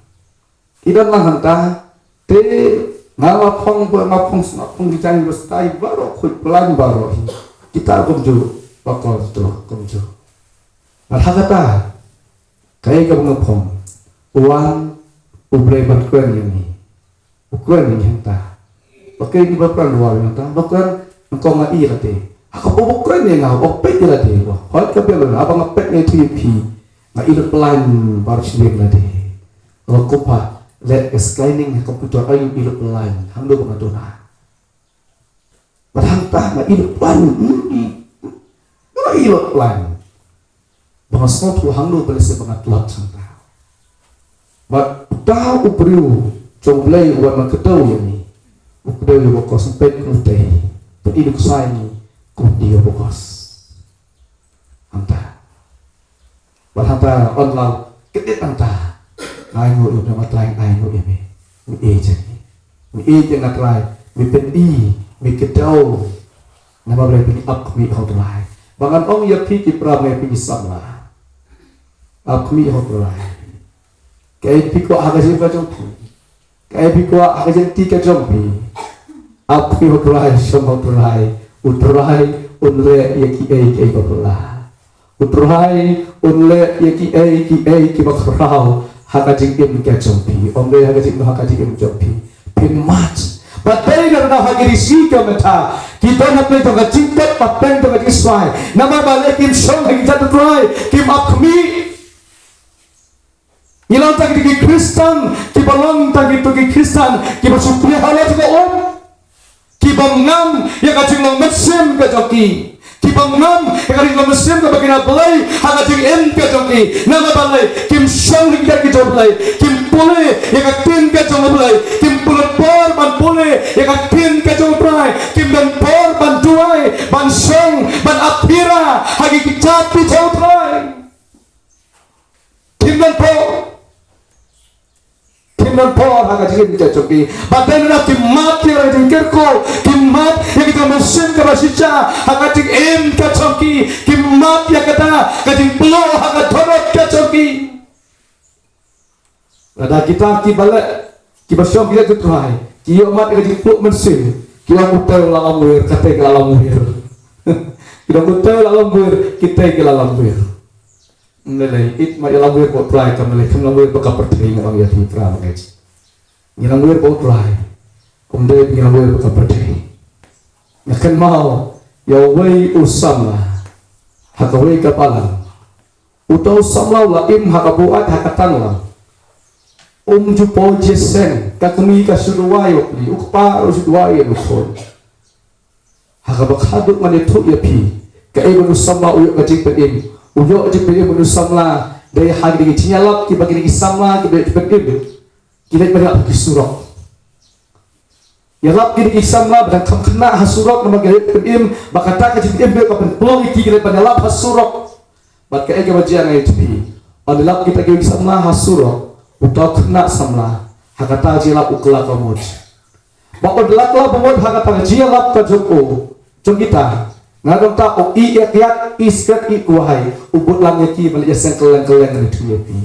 I don lang hangta. Te nga, nga phong, nga phong, nga phong ki jaiñ ba stai baroh, khuid plan baroh. Kita kumjuh, Bah Kos, to kumjuh. Bad ha kata, kaei kaba nga phong, u wan u Blei ban kren ïa ngi. U kren ïa ngi hangta. Ba kren ïa ngi, ba kren ruh ïa ngi hangta. Ba kren, nyngkong nga ïohi lade. Ha kaba u kren ïa nga, u peit ïa lade, u hoi ka bell, haba nga peit nga ïathuh ïa phi, nga ïohi plan baroh shi ïing lade. Nga kumba leh ka scanning ha computer, ai, u ïohi plan hangno ba nga duna. Bad hangta nga ïohi plan, hmm, nga ïohi plan. Ba nga sngewthuh hangno ba lehse ba nga tlot hangta. Bad uta u briew jong u Blei uba wan kdew ïa ngi, u kdew ïa u Bah Kos, peit kumtei. Peit u ksa ïa ngi kumtei ïa u Bah Kos. Hangta. Bad hangta ong lang, kdit hangta. Ai nguh ïa u, nga Trai, ai nguh ïa me. Me ïeit ïa ngi. Me ïeit ïa nga Trai, me pyni, me kdew. Namar balei? Pynïap khmih ha u Trai. Ba ngan ong ïa phi ki para bangeit, phi ki samla. Ap khmih ha u Trai. Kaei phi kwah ha ka jingim ka jong phi. Kaei phi kwah ha ka jingim ka jong phi. Ap khmih ha u Trai, shong ha u Trai. U Trai un leh ïa kiei kiei ba phylla. U Trai un leh ïa kiei kiei kiba khraw ha ka jingim ka jong phi. Ym dei ha ka jingim, ha ka jingim jong phi. Phin mad. Bad dei na ka, ha kine ki sngi ka mynta, ki don hapdeng jong ka jingtep, hapdeng jong ka jingswai. Namar balei? Kim shong ha ki jait u Trai, kim ap khmih. Ngi long tang ki Khristan kiba long tang kito ki Khristan kiba shu plie halor jong ka um. Ki bym ngam ïa ka jinglong mynsiem ka jong ki. Ki bym ngam ïa ka jinglong mynsiem kaba kynad Blei ha ka jingim ka jong ki. Namar balei? Kim shong ha ki jait ki jong U Blei. Kim pule ïa ka ktien ka jong U Blei. Kim pynlut por ban pule ïa ka ktien ka jong U Trai. Kim don por ban duwai, ban shong, ban ap ïa ka ha ki jait ki jong U Trai. Kim don por. Kim don por ha ka jingim ka jong ki. Bad dei na ki mad ïa ka jingkyrkhu, ki mad ïa ka jingmynsiem kaba shisha ha ka jingim ka jong ki, ki mad ïa kata ka jingpluh ha ka dohnud ka jong ki. Lada kita kiba leh, kiba shong ki jait u Trai, ki ïoh mad ïa ka jingpluh mynsiem, ki ong utai u la lamwir, katei ka la lamwir. Ki ong utai u la lamwir, kitei ka la lamwir. Ym lei lei, ïeit ma ïalam wir bad U Trai, kam lei, kam ïalam wir bad ka pyrthei, nga ong ïa phi para bangeit. Ngi ïalam wir bad U Trai. Ym dei ngi ïalam wir bad ka pyrthei. Nga kynmaw ïa uwei u samla ha kawei ka balang. Uta u samla u la im ha ka buaid ha ka tangla. Um ju poi jingïaseng, ka kmie ka shu duwai ïa u kmie, u kpa ruh shu duwai ïa u khun. Ha kaba khadduh ngan ïathuh ïa phi kaei ba u samla u ïoh ka jingpynim. U ïoh jingpynim u samla dei ha kine ki jingïalap kiba kine ki samla kiba ïoh jingpynim ki leit ban ïalap ha ki surok. Ïalap kine ki samla ba dang kham khynnah ha surok namar ki ïoh jingpynim ba kata ka jingpynim ka pynpluh ïa ki, ki leit ban ïalap ha surok. Bad kaei kaba jia nga ïathuh ïa phi, ynda lap kita ki samla ha surok, uta u khynnah samla ha kata ka jingïalap u kylla ka mut. Ba ynda la kylla ka mut ha kata ka jingïalap ka jong u, jong kita, nga ong ta u ïeh ïa kiad, ïeh sigaret, ïeh kwai, u bud lang ïa ki ban leit ïaseng kylleng kylleng, nga ïathuh ïa phi.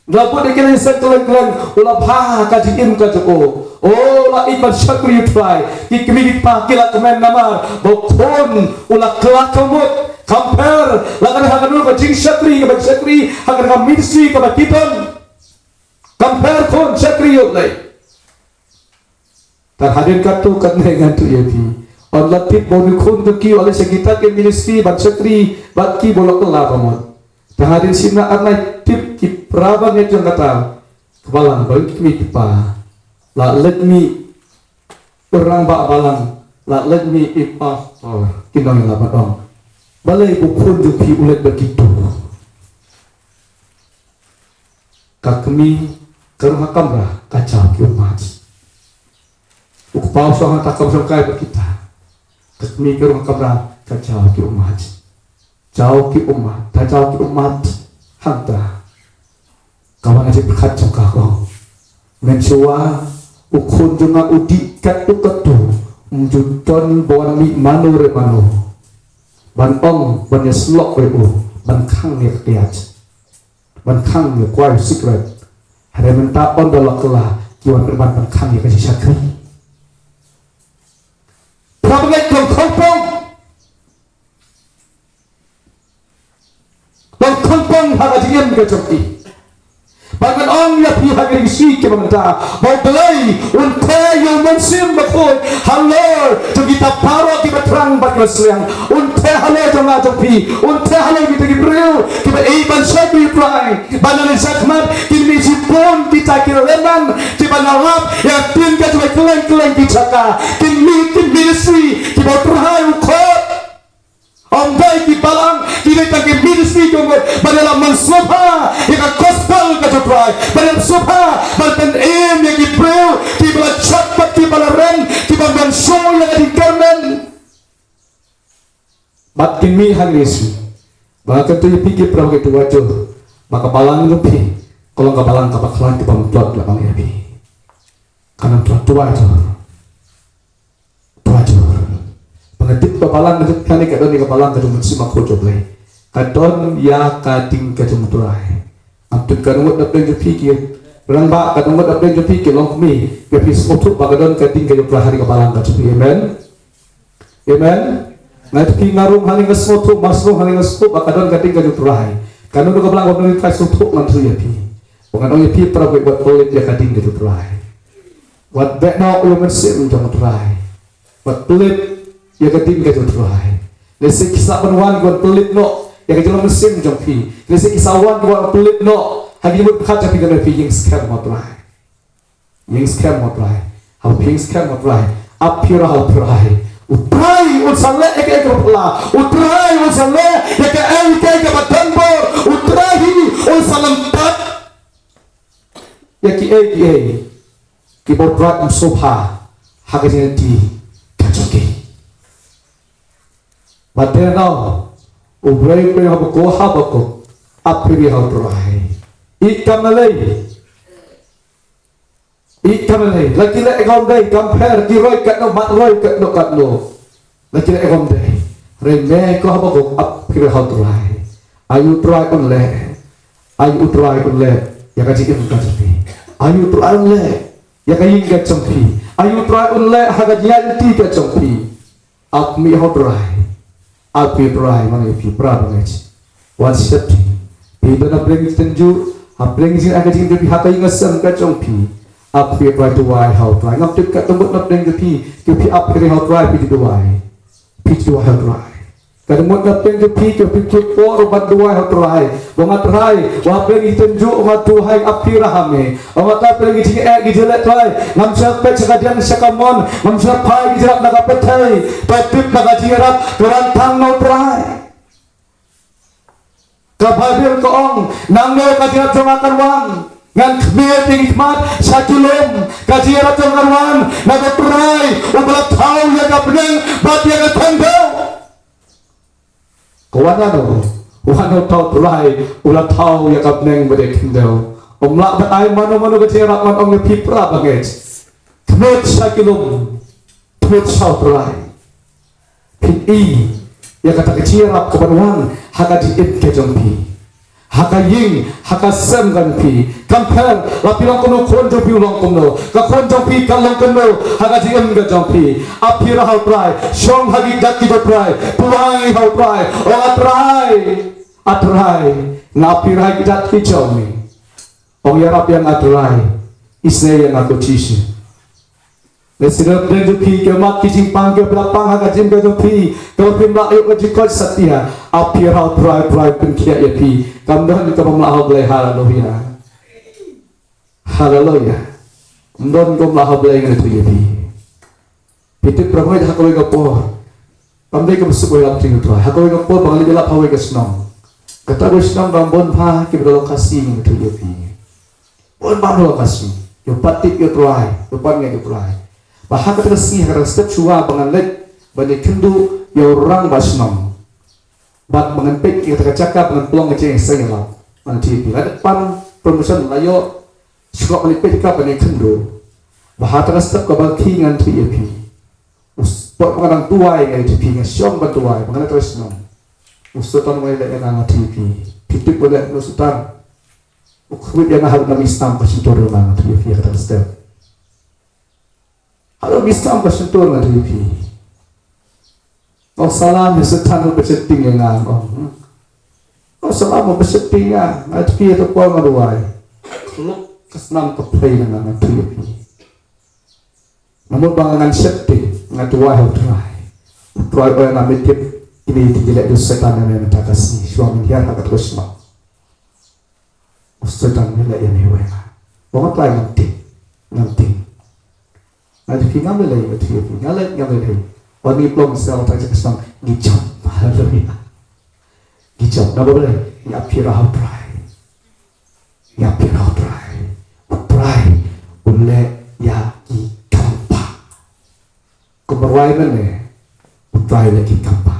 Ynda la bud ïa ki leit ïaseng kylleng kylleng, u la bha ka jingim ka jong u. U la ïeit ban shakri ïa U Trai. Ki kmie ki kpa ki la kmen namar ba u khun u la kylla ka mut. Compare, la ka dei ha kano ka jingshakri kaba shakri, ha kano ka ministry kaba ki don. Compare khun shakri ïa U Blei. Ka hadien katto katne ngan ïathuh ïa phi. Ong la tip ba une u khun jong ki u leit sha kita ki ministry ban shakri bad ki ba la kylla ka mut. Te hadien shim na ar nai tip ki para bangeit jong kata ka balang ba ki mih ki pa. La leit mih u rangbah balang, la leit mih i pastor, ki nongïalam ban ong, balei u khun jong phi u leit bad kito? Ka kmie ka rung ha kamra ka jaw ki ummat. U kpa u shong hangta kam shong kai bad kita. Ka kmie ka rung ha kamra ka jaw ki ummat. Jaw ki ummat, ta jaw ki ummat hangta. Ka wan ha jingpyrkhat jong ka, ka ong, mynshuwa u khun jong nga u dih katto katto, um ju don ba wan mih mano re mano ban ong, ban ïasyllok ïa u, ban khang ïa ka kyiad, ban khang ïa ka kwai sikret. Hynrei mynta ynda la kylla, ki wan pynban ban khang ïa ka jingshakri. Para bangeit, long khongpong. Long khongpong ha ka jingim ka jong phi. Bad ngan ong ïa phi ha kine ki sngi kiba mynta, ba U Blei un theh ïa U Mynsiem Bakhuid halor jong kita baroh kiba thrang bad kiba sliang. Un theh halor jong nga jong phi, un theh halor kita ki briew kiba ïeit ban shakri U Trai. Ba na ka jingkhmat kin mih shibun kita ki lehniam kiba na lap ïa ka ktien ka jong U Blei kylleng kylleng ki jaka. Kin mih ki ministry kiba U Trai u khot. Ym dei ki balang, ki dei tang ki ministry jong U Blei ban ïalap ban sngewbha ïa ka gospel ka jong U Trai, ban ïalap sngewbha ban pynim ïa ki briew kiba la jot bad kiba la rem, kiba mynsiem ïa ka jingkyrmen. Bad kin mih ha kine ki sngi. Ba kyntu ïa phi ki para bangeit, to wad jur ba ka balang jong phi ka long ka balang kaba khlaiñ kaba ym tlot la ong ïa phi. Kan ym tlot, to wad jur. To wad jur. Ba nga tip ka balang ka jong phi kane ka don ïa ka balang ka jong U Mynsiem Bakhuid jong U Blei. Ka don ïa ka ding ka jong U Trai. Ngam tip ka ngut na pdeng jong phi ki rangbah, ka ngut na pdeng jong phi ki longkmie, ba phi sngewthuh ba ka don ka ding ka jong U Trai ha ka balang ka jong phi. Amen. Amen. Nga tip phi nga rung hangne nga sngewthuh, nga rung hangne nga sngewthuh ba ka don ka ding ka jong U Trai. Ka don ka balang ka jong U Trai, sngewthuh ngan tip ïa phi. Ba ngan ong ïa phi para bangeit, wat pynlip ïa ka ding ka jong U Trai. Wat beh noh ïa U Mynsiem jong U Trai. Wat pynlip ïa ka ding ka jong U Trai. Lehse ki sah ban wan ki wan pynlip noh ïa ka jinglong mynsiem jong phi. Lehse ki sah wan ki wan pynlip noh ha ki jingmut pyrkhat jong phi, kane phi ïeng skhem ha U Trai. Ïeng skhem ha U Trai. Haba phi ïeng skhem ha U Trai, ap phi rah ha U Trai. U Trai un sa leh ïa kaei kaba phylla. U Trai un sa leh ïa kaei kaei kaba donbor. U Trai hi un sa lympat ïa kiei kiei kiba U Trai um sngewbha ha ka jingïaid lynti ka jong ki. Bad dei na u briew u briew Habakuk, Habakuk, ap phi rah ha U Trai. Ïeit kam na lei. Ïeit kam na lei. La ki leh ïa ka ym dei, kam pher, ki roi katno, mad roi katno katno. La ki leh ïa ka ym dei. Hynrei me ko Habakuk, ap phi rah ha U Trai. Ai U Trai un leh. Ai U Trai un leh ïa ka jingim ka jong phi. Ai U Trai un leh ïa ka ïing ka jong phi. Ai U Trai un leh ha ka jingïaid lynti ka jong phi. Ap mih ha U Trai. Ap mih ha U Trai, mano ïa phi para bangeit. Wan shet phi. Phi don ha pdeng jingtynjuh, ha pdeng jingim ka jong phi, ha ka ïing ka sem ka jong phi. Ap mih ha U Trai, duwai ha U Trai. Ngam tip katno ngut na pdeng jong phi, ki phi ap mih ha U Trai, phi ju duwai. Phi ju duwai ha U Trai. Katno ngut na pdeng jong phi, ki phi kut por ban duwai ha U Trai. Ong A Trai, ha pdeng jingtynjuh, ong A Trai, ap phi rah ha me. Ong A Trai, pdeng ki jingeh ki jingeh Trai, ngam shym peit sha ka diang sha ka mon, ngam shym phai ki jingïarap na ka pyrthei. Peit tip na ka jingïarap ka wan tang na U Trai. Ka Baibl ka ong, nangno ka jingïarap jong nga kan wan? Ngan khmih ïa ki khmat sha ki lum. Ka jingïarap jong nga kan wan na U Trai uba la thaw ïa ka bneng bad ïa ka khyndew. Ka wan na no? Wan na uta U Trai uba la thaw ïa ka bneng bad ïa ka khyndew. Um lah ban ai mano mano ka jingïarap, ngan ong ïa phi para bangeit. Khmih sha ki lum. Khmih sha U Trai. Phin i ïa kata ka jingïarap kaban wan ha ka jingim ka jong phi. Ha ka ïing, ha ka sem ka jong phi. Kam pher, la phi long kumno, khun jong phi u long kumno. Ka khun jong phi ka long kumno ha ka jingim ka jong phi. Ap phi rah ha U Trai, shong ha ki dak ki jong U Trai, duwai ha U Trai, ong A Trai, A Trai, nga ap phi rah ha ki dak ki jong me. Ong ïarap ïa nga Trai, isynei ïa nga ko Jisu. Lehse da pdeng jong phi ki mat ki jingpang ki la pang ha ka jingim ka jong phi, kaba phim lah ïoh ka jingkoit satia. Ap ïa U Trai, U Trai pynkhiah ïa phi. Kam don kaba ym lah ha U Blei. Haleluya. Haleluya. Kam don kaba ym lah ha U Blei, ngan ïathuh ïa phi. Phi tip, para bangeit, ha kawei ka por, kam dei kaba suk ïa la phi U Trai. Ha kawei ka por ba nga leit ïalap ha kawei ka shnong. Kata kawei ka shnong ba bun bha kiba don Khasi, ngan ïathuh ïa phi. Bun bha don Khasi. Ïa u pat tip ïa U Trai, ïa u pat ngeit ïa U Trai. Bad ha kata ka sngi, ha kata ka step, shuwa ba ngan leit ban ïakynduh ïa u rangbah shnong, bad ba ngan peit ïa kata ka jaka ba ngan pynlong ka jingïaseng ïalap, ngan ïathuh ïa phi. Nga dep pan promotion, la ïoh shuwa ban ïa peit ka, ban ïakynduh. Bad ha kata ka step kaba khih, ngan ïathuh ïa phi. U spot ba nga dang duwai, ngan ïathuh ïa phi, nga shong ban duwai, ba nga leit ha kata ka shnong, u Soitan u wan leh ïa nga, ngan ïathuh ïa phi. Phi tip u leh kumno u Soitan? U khmih ïa nga haduh na mynstep ka shyntur jong nga, ngan ïathuh ïa phi ha kata ka step. Haduh na mynstep ka shyntur, ngan ïathuh ïa phi. Ong salam ïa u Soitan, u ba sheptieng ïa nga, ong. Ong salam, u ba sheptieng ïa nga, ngan ïathuh ïa phi, ha kata ka por nga duwai. Khlok ka snam ka plie na nga, ngan ïathuh ïa phi. Namar ba ngan sheptieng, nga duwai ha U Trai. U Trai u ong ïa nga, me tip, kine ki jingeh jong u Soitan ïa me mynta ka sngi, shuwa ban hiar ha kata ka shnong. U Soitan u leh ïa me, u ong ïa nga. Ong, U Trai, ngam tip, ngam tip. Nga ïathuh ïa phi, ngam lei lei, nga ïathuh ïa phi, nga leit ngam lei lei. Wan ngi pynlong sel, tang jaka shnong, ngi jop. Haleluya. Ngi jop. Namar balei? Ngi ap ïa U Trai. Ngi ap ïa U Trai. U Trai u leh ïa ki kam bha. Kumba rwai mynne, U Trai u leh ïa ki kam bha.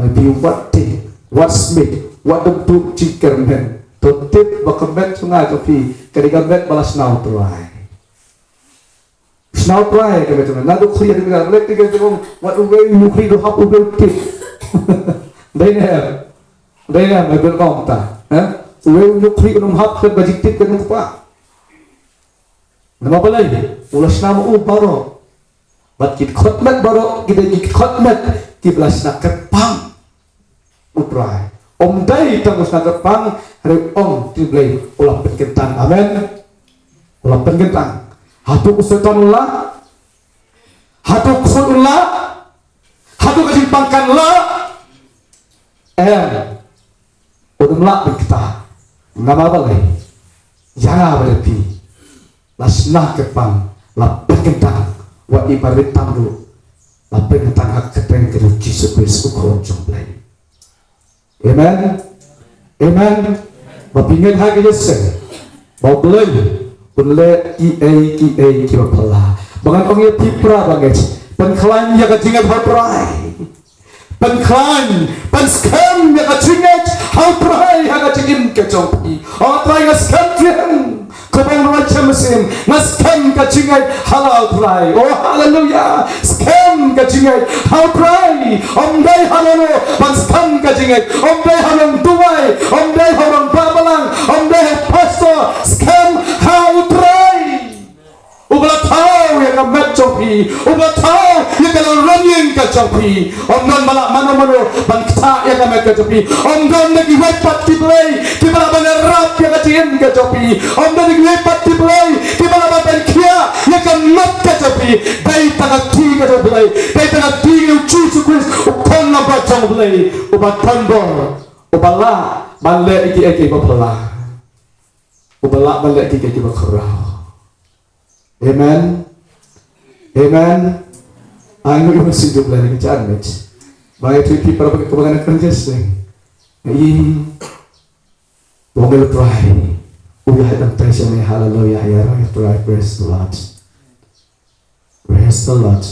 Ai phi, wat tip, wat smit, wat dep duh jingkyrmen. To tip ba ka met jong nga jong phi ka dei ka met ba la shna U Trai. Shna U Trai ka met jong nga. Naduh khlieh haduh khyllung, leit te ka jong, wat uwei u khlieh u hap, uwei u tip. Dei ne em? Dei ne em, me bun ong ta, eh? Uwei u khlieh um hap khlem ka jingtip ka jong u kpa. Namar balei? U la shna ma u baroh. Bad ki dkhot met baroh ki dei ki dkhot met kiba la shna kyrpang. U Trai um dei tang u shna kyrpang, hynrei ong, U Blei u la pynkyntang. Amen. U la pynkyntang. Hato u Soitan u lah? Hato u ksuid u lah? Hato ka jingpang kan lah? Em. Unym lah ban ktah. Namar balei? Ïa nga bad ïa phi, la shna kyrpang, la pynkyntang, wat i ba rit tam ruh, la pynkyntang ha ka kyrteng ka jong u Jisu Khrist, u Khun jong U Blei. Amen. Amen. Ba phi ngeit ha ka ïaseng ba U Blei un leh kiei kiei kiba phylla. Ba ngan ong ïa phi, para bangeit, pynkhlaiñ ïa ka jingngeit ha U Trai. Pynkhlaiñ, pynskhem ïa ka jingngeit ha U Trai ha ka jingim ka jong phi. O Trai, nga skhem jingim, kumba ong u Elijah mynsiem, nga skhem ka jingngeit ha la U Trai. O haleluya. Skhem ka jingngeit ha U Trai. Ym dei ha lano ban skhem ka jingngeit. Ym dei ha u nongduwai, ym dei ha u nongbah balang, ym dei ha u pastor. Skhem ha U Trai. Uba la thaw ïa ka met jong phi, uba la thaw ïa ka lawraniang ka jong phi. Ym don ba lah mano mano ban ktah ïa ka met ka jong phi. Ym don na kiwei pat ki blei kiba lah ban ïarap ïa ka jingim ka jong phi. Ym don na kiwei pat ki blei kiba lah ban pynkhiah ïa ka met ka jong phi. Dei tang ka kti ka jong U Blei, dei tang ka kti ka jong U Jisu Khrist, u Khun naba jong U Blei, uba don bor, uba lah ban leh ïa kiei kiei ba phylla, uba lah ban leh ïa kiei kiei ba khraw. Amen. Amen. Ai ngi ïoh sngewthuh ïa ka jingmut. Ba ïa phi para bangeit, kaba ngan kren ïa seng. Ai. Ong ïa U Trai. U ïa haduh tang sha me, haleluya, ïa U Trai, praise the Lord. Praise the Lord.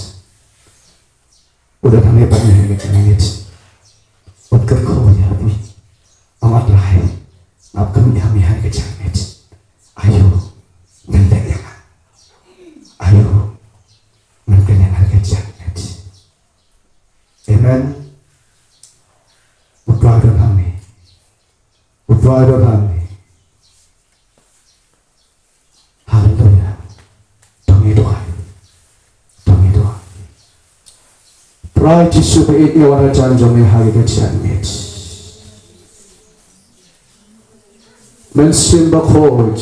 U don hangne ban ïa ka jingmut. Wat kyrkhu ïa phi. Ong, U Trai, nga ap kum ïa me ha ka jingmut. Aïu, ngan leh ïa nga. Aïu, ngan leh ïa nga ha ka jingmut. Amen. U Trai don hangne. U Trai don hangne. Haleluya. To ngin duwai. To ngin duwai. Trai Jisu, ba ïeit, nga wan ha jan jong me ha ka jingmut. Mynsiem Bakhuid,